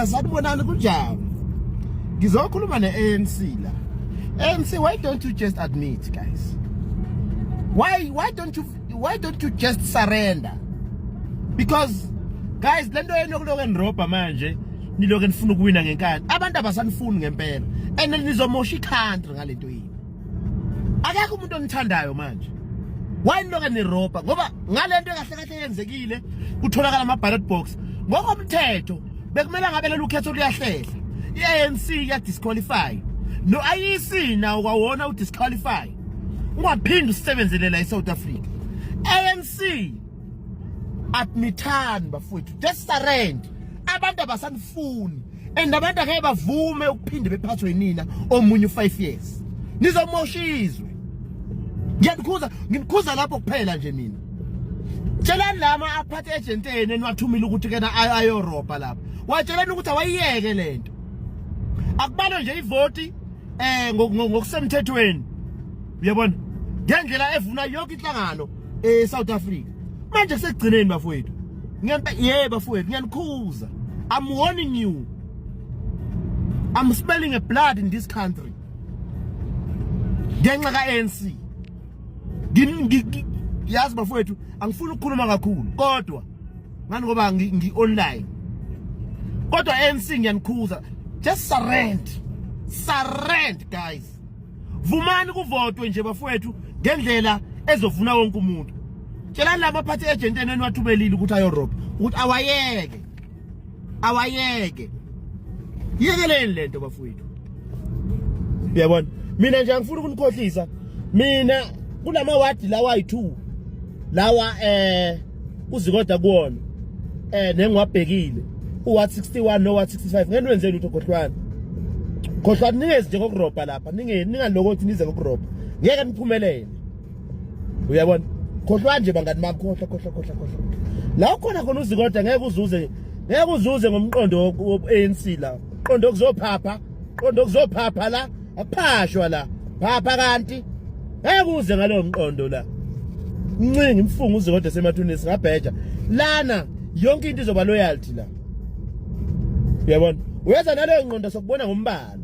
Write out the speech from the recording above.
Sanibonani, kunjani? Ngizokhuluma ne-ANC la. ANC, why don't you just admit, guys? Why don't you just surrender? Because guys, lento yenu yokuloku enirobha manje, niloku nifuna ukuwina ngenkani. Abantu abasanifuni ngempela. And nizomosha i-country ngalento yenu. Akekho umuntu onithandayo manje. Why niloke nirobha? Ngoba ngalento kahle kahle yenzekile kutholakala ama ballot box. Ngokomthetho bekumele ngabe lolu khetho luyahlehla. I-ANC iya disqualify. No IEC nawo kwawona u disqualify. Ungaphindi usebenzele la eSouth Africa. ANC, admithani bafowethu, just surrender. Abantu abasanifuni and abantu angeke bavume ukuphinde bephathwe nina omunye u5 years. Nizomosha izwe. Ngiyanikhuza, nginikhuza lapho kuphela nje mina. Tshelani lama aphathe agent enu eniwathumile ukuthi kena ayorobha lapha. Watshelani ukuthi awayiyeke lento. Akubalwe nje ivoti ngokusemthethweni. Uyabona? Ngendlela evuna yonke inhlangano eSouth Africa. Manje kusekugcineni bafowethu. Ngempela yebo bafowethu, ngiyanikhuza. I'm warning you. I'm smelling a blood in this country. Ngenxa ka-ANC. Yazi bafowethu, angifuni ukukhuluma kakhulu kodwa ngani ngoba ngi online. Kodwa ANC, ngiyanikhuza. Just surrender. Surrender, guys. Vumani kuvotwe nje bafowethu ngendlela ezovuna wonke umuntu. Tshelani laba party agent enu eniwathumelile ukuthi ayorobha ukuthi awayeke. Awayeke. Yekeleni lento bafowethu. Uyabona? Mina nje angifuni ukunikhohlisa. Mina kulama wadi lawa ayi2 lawa uZikoda kuwona nengiwabhekile, uward 61 no ward 65, ngeke wenze lutho, khohlwana. Khohlwana, ningezi nje ngokurobha lapha, ninge ningalokothi nize ngokurobha. Ngeke niphumelele. Uyabona? Khohlwa nje bangani bami, khohlwa, khohlwa, khohlwa, khohlwa. La ukhona khona uZikoda ngeke uzuze, ngeke uzuze ngomqondo wo-ANC la. Qondo kuzophapha, qondo kuzophapha la, akuphashwa la. Phapha kanti ngeke uze ngalowo mqondo la. Ncingi imfungu uZikoda semathuneni singabheja. Lana yonke into izoba loyalty la. Uyabona? Uyeza naleyo ngqondo, sokubona ngombala.